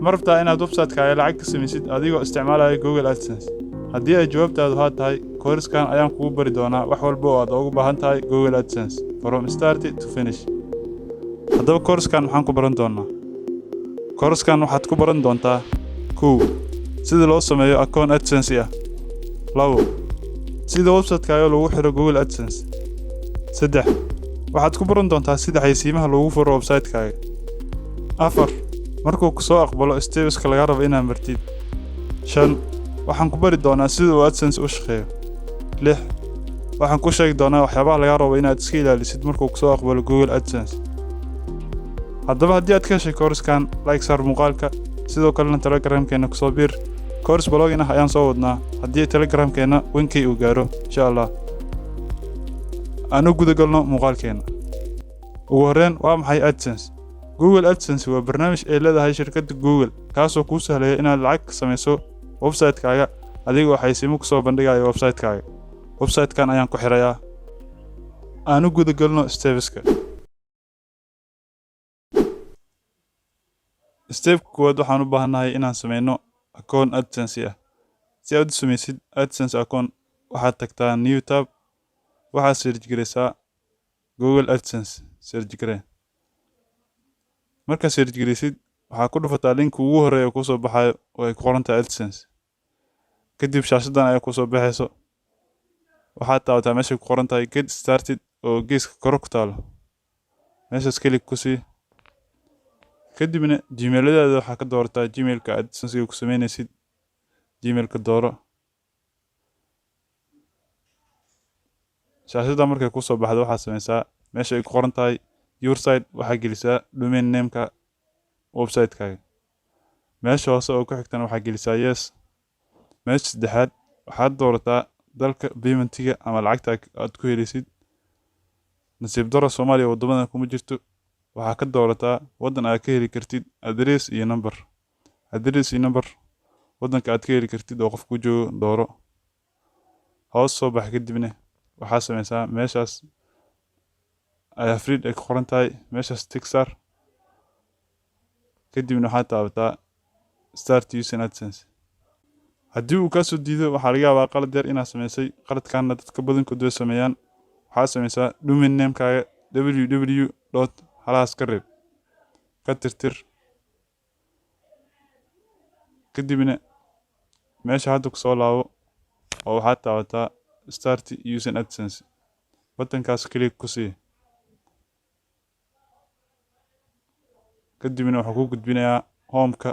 Ma rabtaa inaad website-kaaga lacag ka samaysid adigoo isticmaalaya Google AdSense? Haddii ay jawaabtaadu haa tahay, koorskan ayaan kugu bari doonaa wax walba oo aad ugu baahan tahay Google AdSense, from start to finish. Haddaba, koorskan maxaan ku baran doonaa? Koorskan waxaad ku baran doontaa: 1, sida loo sameeyo akoon AdSense ah; 2, sida website-kaaga loogu xiro Google AdSense; 3, waxaad ku baran doontaa sida xayeysiimaha loogu furo website-kaaga; 4, markuu ku soo aqbalo steps-ka laga rabo inaad martid; 5, waxaan ku bari doonaa sida uu AdSense u shaqeeyo; 6, waxaan ku sheegi doonaa waxyaabaha laga rabo inaad iska ilaalisid markuu ku soo aqbalo Google AdSense. Haddaba, haddii aad ka heshay koorskan, like saar muuqaalka, sidoo kalena Telegramkeena kusoo biir. Course blogging ah ayaan soo wadnaa haddii Telegramkeena 1K uu gaaro, insha Allah. Aan u guda galno muuqaalkeena. Ugu horreyn, waa maxay AdSense? Google AdSense waa barnaamij ay leedahay shirkadda Google, kaasoo kuu sahlaya inaad lacag ka samayso website-kaaga adigoo xayeysiimo kusoo bandhigaya website-kaaga. Website-kan ayaan ku xirayaa. Aan u guda galno steps-ka. Step-ka koowaad, waxaan u baahannahay inaan sameyno akoon AdSense ah. Si aad u samaysid AdSense account, waxaad tagtaa new tab, waxaad search gareysaa Google AdSense. Search garee. Markaad search gareysid, waxaad ku dhufataa link ugu horeeya oo kusoo baxayo oo ay ku qoran tahay AdSense. Kadib shaashadan ayaa kusoo baxayso. Waxaad taabataa meeshay ku qoran tahay "Get started" oo geeska kore ku taalo. Meeshaas click ku sii. Kadibna Gmail-adaada waxaa ka doorataa Gmail-ka AdSense ku sameynaysid. Gmail-ka dooro. Shaashada markay kusoo baxdo, waxaad sameysaa meesha ay ku qoran tahay "Your site", waxaa gelisaa domain name-ka website-kaaga. Meesha hoose oo ku xigtana waxaa gelisaa "Yes". Meesha saddexaad waxaad doorataa dalka payment-iga ama lacagta aad ku helaysid. Nasiib darro, Soomaaliya waddamadan kuma jirto. Waxaa ka doorataa waddan aad ka heli kartid address iyo number. Address iyo number waddanka aad ka heli kartid oo qof ku joogo dooro. Hoos soo bax. Kadibna waxaa sameysaa meeshaas ayaa "Free" ay ku qoran tahay, meeshaas tick saar. Kadibna waxaad taabataa "Start using AdSense". Haddii uu kaa soo diido, waxaa laga yaabaa qalad yar inaad sameysay. Qaladkaana dadka badankood way sameeyaan. Waxaad sameysaa domain name-kaaga www dot halahaas ka reeb, ka tirtir. Kadibna meesha hadda kusoo laabo oo waxaad taabataa "Start using AdSense". Button-kaas click ku sii. Kadibna wuxuu ku gudbinayaa home-ka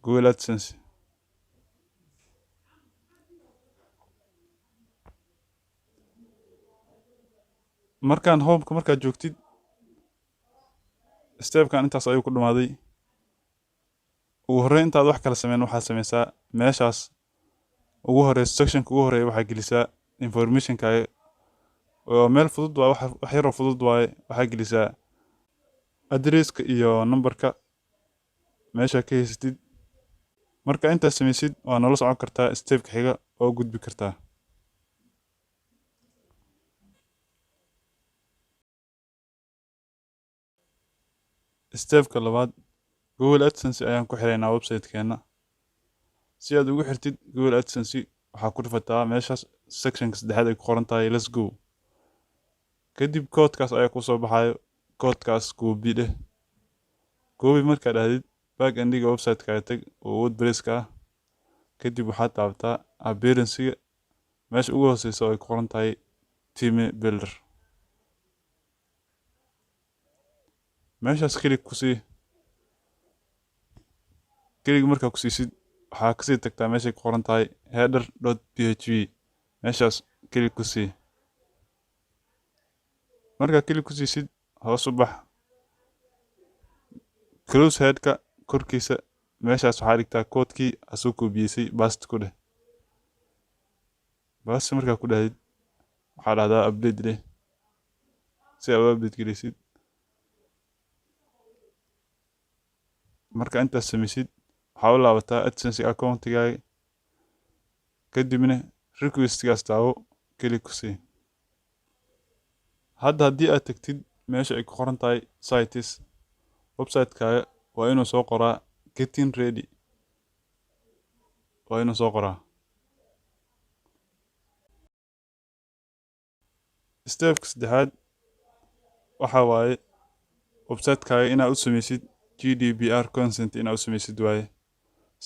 Google AdSense. Markaan home-ka markaad joogtid, step-kan intaas ayuu ku dhamaaday. Ugu horreyn, intaad wax kala sameyn, waxaad sameysaa meeshaas ugu horeysa, section-ka ugu horeeya, waxaa gelisaa information-kaaga. Oo meel fudud waa, wax yaroo fudud waaye. Waxaa gelisaa address-ka iyo number-ka meesha ka haysatid. Marka intaad sameysid, waa nala socon kartaa step-ka xiga oo gudbi kartaa. Step-ka labaad, Google AdSense ayaan ku xiraynaa website-keena. Si aad ugu xirtid Google AdSense, waxaa ku dhufataa meeshaas section-ka saddexaad ay ku qoran tahay "Let's go". Kadib koodkaas ayaa kusoo baxayo. Koodkaas copy dheh. Copy markaad dhahdid, back end-iga website-kaaga tag oo WordPress-ka ah. Kadib waxaad taabataa appearance-ga, meesha ugu hooseysa oo ay ku qoran tahay "Theme Builder". Meeshaas click ku sii. Click markaa ku siisid, waxaa kasii tagtaa meeshay ku qoran tahay header.php. Meeshaas click ku sii. Markaa click ku siisid, hoos u bax. Close head-ka korkiisa meeshaas waxaa dhigtaa koodkii aad soo koobiyey, paste ku dheh. Paste markaa ku dhahdid, waxaa dhahdaa "Update" dheh si aad u update gareysid. Marka intaas sameysid, waxaa u laabataa AdSense account-igaaga. Kadibna request-gaas taabo, click ku sii. Hadda haddii aad tagtid meesha ay ku qoran tahay "Sites", website-kaaga waa inuu soo qoraa Getting ready waa inuu soo qoraa. Stepka saddexaad waxa waaye website-kaaga inaad u sameysid GDPR consent, inaad u sameysid waaye.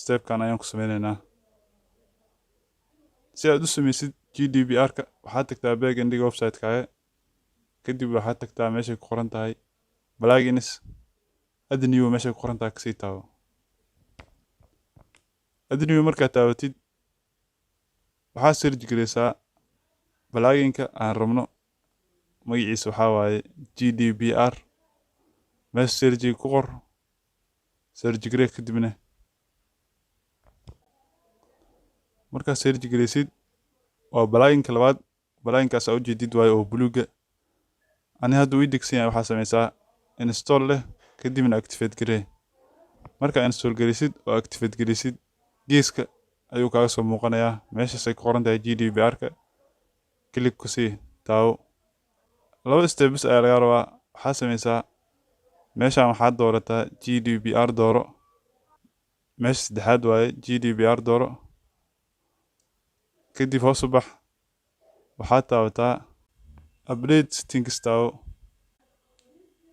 Stepkan ayaan ku sameyneynaa. Si aad u sameysid GDPR-ka, waxaad tagtaa backend-iga website-kaaga. Kadib waxaad tagtaa meeshay ku qoran tahay plugins, add new meeshay ku qoran tahay kasii taabo. Add new markaad taabatid, waxaad search gareysaa pluginka aan rabno. Magaciisa waxaa waaye GDPR. Meesha searchiga ku qor, search garee. Kadibna markaad search gareysid, waa pluginka labaad, pluginkaas aa ujeedid waaye oo buluuga. Ani hadda uu ii degsan yahay. Waxaa sameysaa install leh, kadibna activate garee. Markaa install gareysid oo activate gareysid, geeska ayuu kaaga soo muuqanayaa. Meeshaas ay ku qoran tahay GDPR-ka click ku sii, taawo. Laba steps ayaa laga rabaa. Waxaa sameysaa meeshaan waxaad doorataa GDPR, dooro. Meesha saddexaad waaye, GDPR dooro. Kadib hoos u bax, waxaad taabataa update settings, taawo.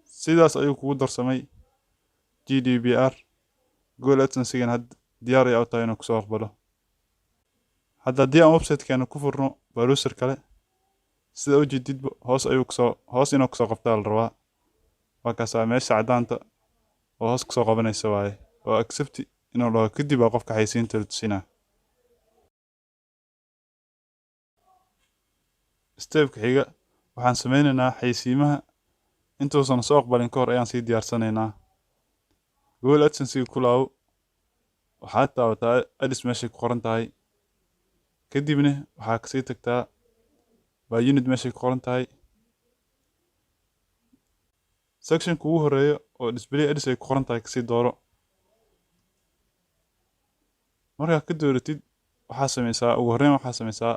Sidaas ayuu kugu darsamay GDPR. Google AdSense-gan had diyaar ayaa u tahay inuu kusoo aqbalo. Hadda haddii aan website-keena ku furno browser kale, sida ujeedidba hoos ayuu kusoo, hoos inuu kusoo qabtaa la rabaa. Waa kaasaa meesha caddaanta oo hoos kusoo qabanaysa waaye, oo accept inuu dhaho kadib baa qofka xayeysiinta la tusinaa. Stepka xiga waxaan sameyneynaa xayeysiimaha intuusan soo aqbalin ka hor ayaan sii diyaarsanaynaa. Google AdSense ku laabo, waxaad taabataa ads meeshay ku qoran tahay. Kadibna waxaa kasii tagtaa by unit meeshay ku qoran tahay. Sectionka ugu horeeya oo display ads ay ku qoran tahay kasii dooro. Markaad ka dooratid, waxaa sameysaa, ugu horreyn waxaa sameysaa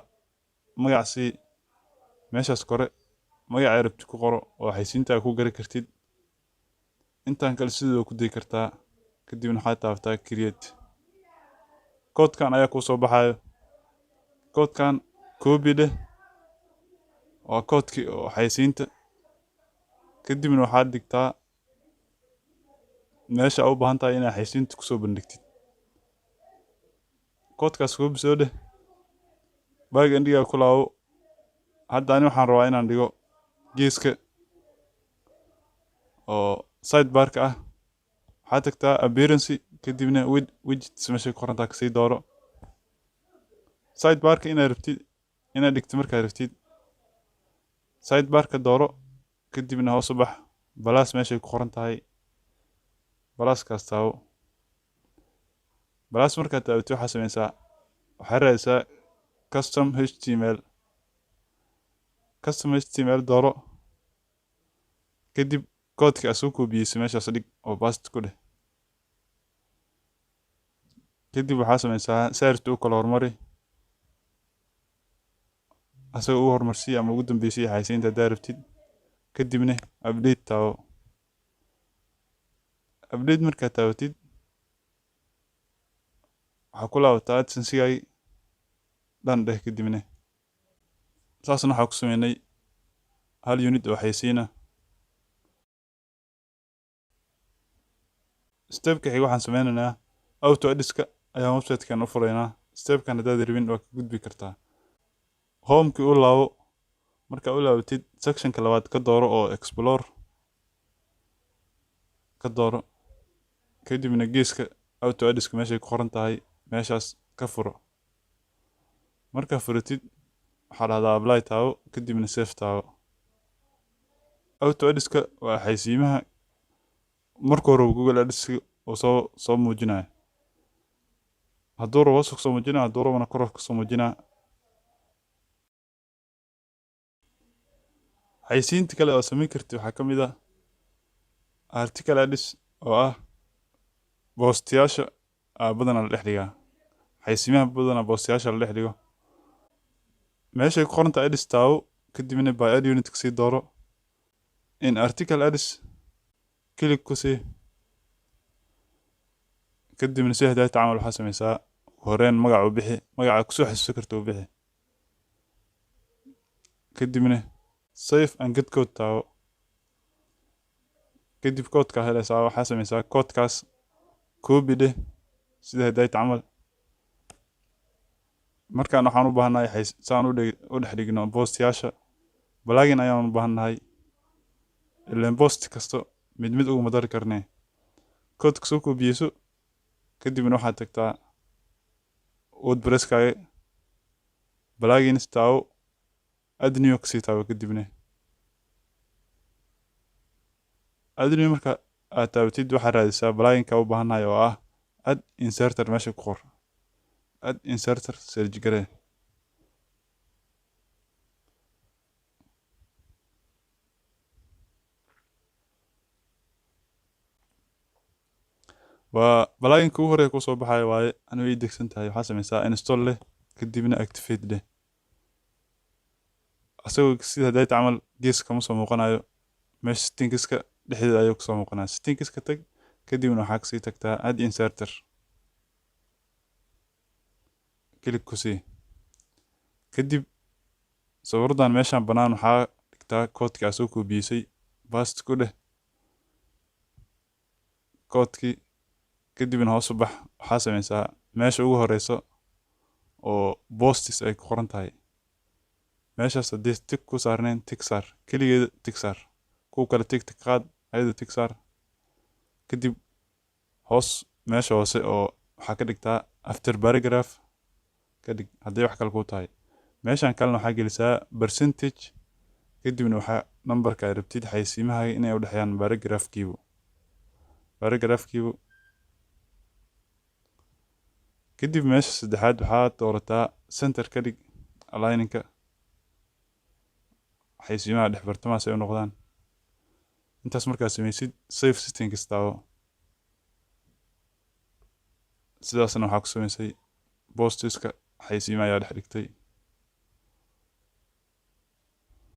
magac sii. Meeshaas kore magaca rabtid ku qoro oo xayeysiinta ku gari kartid. Intaan kale sidoo ku day kartaa. Kadibna waxaad taabataa create. Koodkan ayaa kuu soo baxayo. Koodkan copy dheh, waa koodkii oo xayeysiinta. Kadibna waxaad dhigtaa meesha u baahan tahay inaad xayeysiinta kusoo bandhigtid. Koodkaas copy soo dheh, backend-iga ku laabo. Hadda ani waxaan rabaa inaan dhigo geeska oo sidebar-ka ah. Waxaad tagtaa appearance, kadibna widgets meeshay ku qoran tahay kasii dooro. Sidebar-ka inaad rabtid inaad dhigto, markaad rabtid sidebar-ka dooro. Kadibna hoos u bax, plus meeshay ku qoran tahay, pluskaas taabo. Plus markaad taabatid, waxaa sameysaa, waxaad raadisaa custom HTML. Custom HTML dooro. Kadib koodka aad soo koobiyeysa meeshaas dhig oo paste ku dheh. Kadib waxaa sameysaa saarta u kala hormari, asaga ugu horumarsii ama ugu dambeysii xayeysiinta haddaa rabtid. Kadibna update taabo. Update markaad taabatid, waxaa ku laabataa AdSense-gaagi, done dheh. Kadibna saasna waxaa ku sameynay hal unit oo xayeysiina. Stepka xiga waxaan sameynaynaa auto ads-ka ayaan website-kan u furaynaa. Stepkan haddaad rabin, waa ka gudbi kartaa. Homekii u laabo. Markaa u laabatid, sectionka labaad ka dooro oo explore ka dooro. Kadibna geeska auto ads-ka meeshay ku qoran tahay, meeshaas ka furo. Markaa furatid, waxaa dhahdaa apply taabo, kadibna save taabo. Auto ads-ka waa xayeysiimaha marka hore Google Ads uu soo muujinayo. Hadduu rabo hoos kasoo muujinaa, hadduu rabona kor kasoo muujinaa. Xayeysiinta kale oo samayn kartid waxaa ka mid ah article ads, oo ah boostiyaasha aa badanaa la dhex dhigaa. Xayeysiimaha badanaa boostiyaasha la dhex dhigo. Meeshay ku qoran tahay ads taabo, kadibna by ad unit kasii dooro. In article ads click ku sii. Kadibna si hadaayta camal waxaa sameysaa horeen magac u bixi, magaca kusoo xasuusan karta u bixi. Kadibna save and get code taabo. Kadib koodka helaysaa, waxaa sameysaa koodkaas copy dheh sida hadaayta camal. Markaan waxaan u baahannahay saan u dhex dhigno post-yaasha, plugin ayaan u baahannahay, ileen post kasto mid mid uguma dari karnee. Koodka soo koobiyeyso, kadibna waxaad tagtaa WordPress-kaaga, plugins taabo, add new kasii taabo. Kadibna add new marka aad taabatid, waxaad raadisaa plugin-ka u baahannahay oo ah ad inserter. Meesha ku qor ad inserter, search garee. Waa plugin-ka ugu horeeya kusoo baxayo waaye, anigu ii degsan tahay. Waxaa sameysaa install leh, kadibna activate leh. Asagoo sida hadaayta camal gees kama soo muuqanayo, meesha settingska dhexdeeda ayuu kusoo muuqanaya. Settingska tag, kadibna waxaa kasii tagtaa ad inserter, click ku sii. Kadib sawiradan meeshan bannaan waxaa dhigtaa koodkii aad soo koobiyeysay, paste ku dheh koodkii. Kadibna hoos u bax, waxaa sameysaa meesha ugu horeyso oo posts ay ku qoran tahay, meeshaas haddii tick ku saarnayn tick saar, keligeeda tick saar, kuwa kale tick tick qaad, ayada tick saar. Kadib hoos meesha hoose oo waxaa ka dhigtaa after paragraph ka dhig haddii wax kale ku tahay. Meeshan kalena waxaa gelisaa percentage, kadibna waxaa numberka ay rabtid xayeysiimahaaga inay u dhexeeyaan paragraphkiiba. Kadib meesha saddexaad waxaad doorataa center ka dhig aligning-ka, xayeysiimaha dhex bartamahaas ay u noqdaan. Intaas markaad sameysid, save settings taabo. Sidaasna waxaa ku sameysay postiska xayeysiimaha ayaa dhex dhigtay.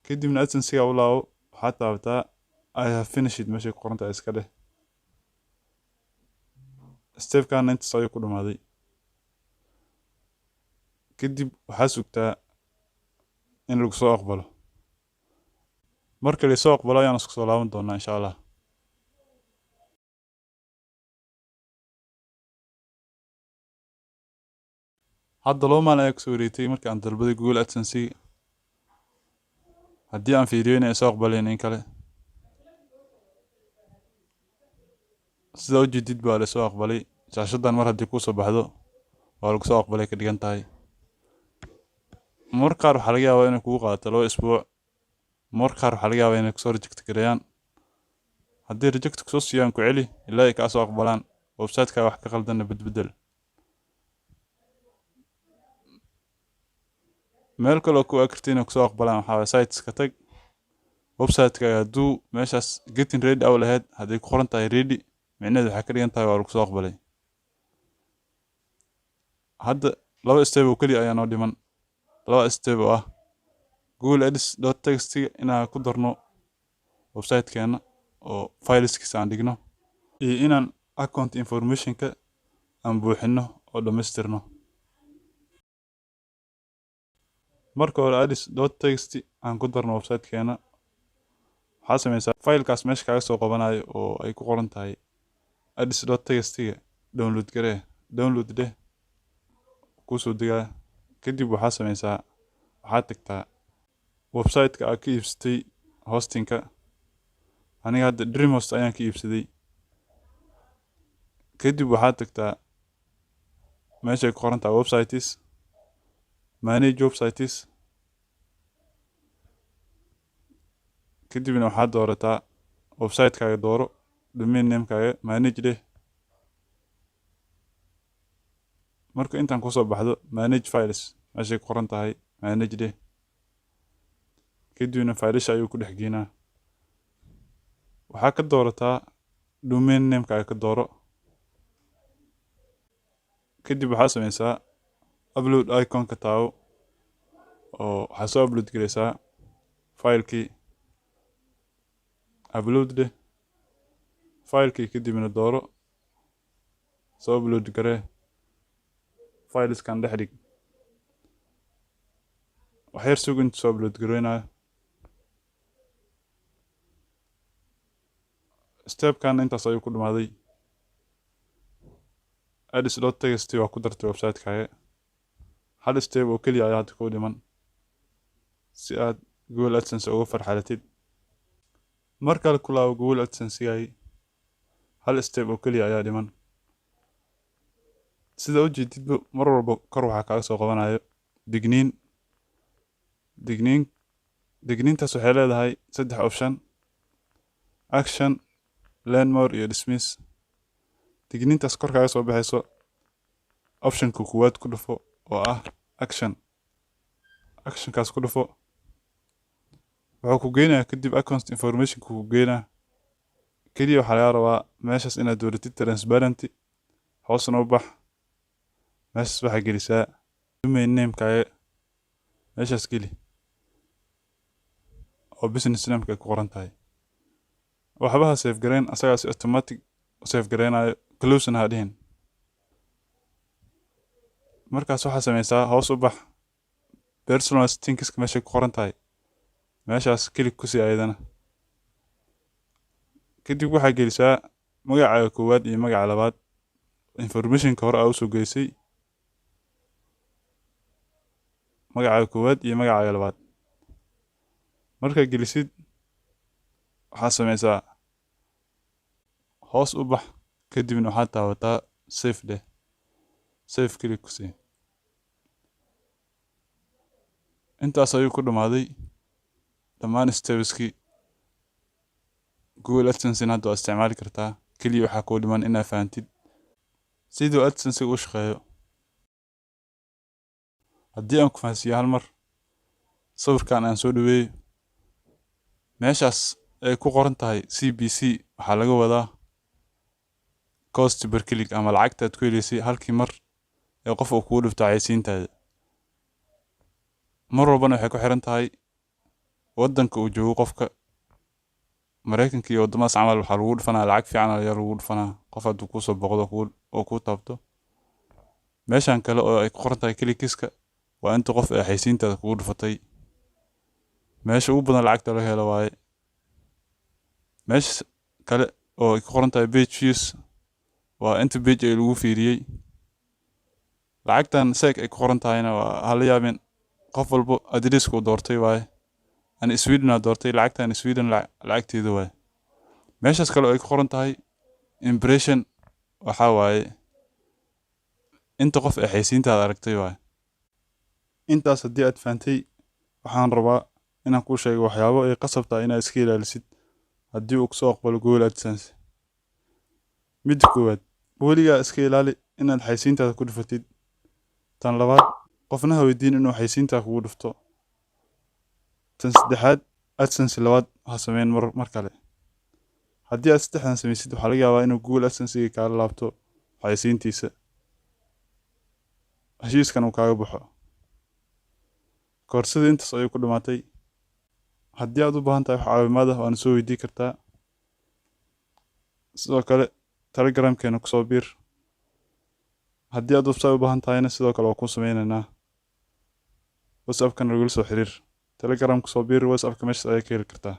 Kadibna AdSense-ga u laabo, waxaad taabataa I have finished meeshay ku qoran tahay iska dheh. Step-kana intaas ayuu ku dhamaaday. Kadib waxaa sugtaa in lagu soo aqbalo. Marka la soo aqbalo ayaan isku soo laaban doonaa insha Allah. Hadda 2 maalin ayaa kusoo wareegtay markii aan dalbaday Google AdSense. Haddii aan fiiriyo inay soo aqbaleen in kale, sida u jeedid baa la soo aqbalay. Shaashadan mar haddii kuu soo baxdo waa lagu soo aqbalay ka dhigan tahay. Mararka qaar waxaa laga yaabaa inay kugu qaadato 2 isbuuc, mararka qaar waxaa laga yaabaa inay kusoo reject gareeyaan. Haddii reject kusoo siiyaan, ku celi ilaa ay kaa soo aqbalaan. Website-ka wax ka qaldanna bedbedel. Meel kale oo ku karti inay kusoo aqbalaan waxaa waye sites-ka tag. Website-ka hadduu meeshaas getting ready aw lahayd, hadday ku qoran tahay ready, micnaheedu waxay ka dhigan tahay waa lagu soo aqbalay. Hadda laba step oo keliya ayaa noo dhiman, laba step oo ah Google Ads dot text inaan ku darno website-keena oo fileskiisa aan dhigno, iyo inaan account information-ka aan buuxino oo dhammaystirno. Marka hore ads dot text aan ku darno website-keena. Waxaa sameysaa filekaas meesha kaaga soo qabanayo oo ay ku qoran tahay ads dot text-ga, download garee, download dheh, kusoo degaa. Kadib waxaa sameysaa waxaad tagtaa website-ka aad ka iibsatay hosting-ka. Aniga hadda DreamHost ayaan ka iibsaday. Kadib waxaad tagtaa meesha ay ku qoran tahay websites, manage websites. Kadibna waxaad doorataa website-kaaga, dooro domain name-kaaga, manage dheh. Marka intaan kusoo baxdo, manage files meeshay ku qoran tahay manage dheh. Kadibna faylasha ayuu ku dhex geenaa. Waxaa ka doorataa domain name-kaaga, ka dooro. Kadib waxaa sameysaa upload icon-ka taabo oo waxaa soo upload gareysaa filekii, upload dheh filekii. Kadibna dooro Soo upload garee, fileskan dhex dhig. Wax yar sug intuu soo upload gareynayo. Stepkan intaas ayuu ku dhamaaday. Ads dot txt waa ku dartay website-kaaga. Hal step oo keliya ayaa hadda kuu dhiman si aad Google AdSense uga farxalatid. Mar kale ku laabo Google AdSense-gaagi. Hal step oo keliya ayaa dhiman. Sida u jeedidba, mar walba kor waxaa kaaga soo qabanayo digniin. Digniintaas waxay leedahay saddex option: action, learn more iyo dismiss. Digniintaas kor kaaga soo baxayso, optionka koowaad ku dhufo oo ah action. Actionkaas ku dhufo, wuxuu ku geynayaa kadib account information ku geynaa. Keliya waxaa laga rabaa meeshaas inaad dooratid transparency. Hoosna u bax, meeshaas waxaa gelisaa domain name-kaaga. Meeshaas geli oo business name-ka ay ku qoran tahay. Waxba ha save gareyn, asagaa si automatic u save gareynayo. Close-na ha dhihin. Markaas waxaa sameysaa, hoos u bax, personal settingska meeshay ku qoran tahay, meeshaas click ku sii ayadana. Kadib waxaa gelisaa magacaaga koowaad iyo magaca labaad, informationka hore aa usoo gelisay, magacaaga koowaad iyo magacaaga labaad. Markaa gelisid, waxaa sameysaa, hoos u bax, kadibna waxaad taabataa save dheh. Save click ku sii. Intaas ayuu ku dhamaaday dhammaan stepskii. Google AdSense hadda waa isticmaali kartaa. Keliya waxaa kuu dhiman inaad fahantid siduu AdSense u shaqeeyo. Haddii aan ku fahansiiyo hal mar, sawirkan aan soo dhaweeyo, meeshaas ay ku qoran tahay CPC waxaa laga wadaa cost per click, ama lacagta aad ku heleysay halkii mar ee qof uu kugu dhufto xayeysiintaada. Mar walbana waxay ku xiran tahay waddanka uu joogo qofka. Mareykanka iyo waddamadaas camal waxaa lagu dhufanaa lacag fiican ayaa lagu dhufanaa qof hadduu kuusoo booqdo oo kuu taabto. Meeshan kale oo ay ku qoran tahay clickiska waa inta qof ee xayeysiintaada kugu dhufatay. Meesha ugu badan lacagta laga helo waaye. Meesha kale oo ay ku qoran tahay page views waa inta page ee lagu fiiriyey. Lacagtan SEK ay ku qoran tahayna waa hala yaabin, qof walbo adreeska uu doortay waaye. Ani Sweden aa doortay, lacagtan Sweden lacagteeda waaye. Meeshaas kale oo ay ku qoran tahay impression waxaa waaye inta qof ee xayeysiintaada aragtay waaye. Intaas haddii aad fahantay, waxaan rabaa inaan kuu sheego waxyaabo ay qasab tahay inaad iska ilaalisid haddii uu kusoo aqbalo Google AdSense. Midda koowaad, weligaa iska ilaali inaad xayeysiintaada ku dhufatid. Tan labaad, qofna ha weydiin inuu xayeysiintaa kugu dhufto. Tan saddexaad, AdSense labaad ha sameyn mar kale. Haddii aad saddexdan sameysid, waxaa laga yaabaa inuu Google AdSense kaala laabto xayeysiintiisa, heshiiskan uu kaaga baxo. Koorsadii intaas ayuu ku dhamaatay. Haddii aad u baahan tahay wax caawimaad ah, waana soo weydii kartaa. Sidoo kale Telegramkeena kusoo biir. Haddii aad website u baahan tahayna, sidoo kale waa kuu sameyneynaa. WhatsAppkana nagula soo xiriir. Telegram kusoo biir, WhatsAppka meeshaas ayaa ka heli kartaa.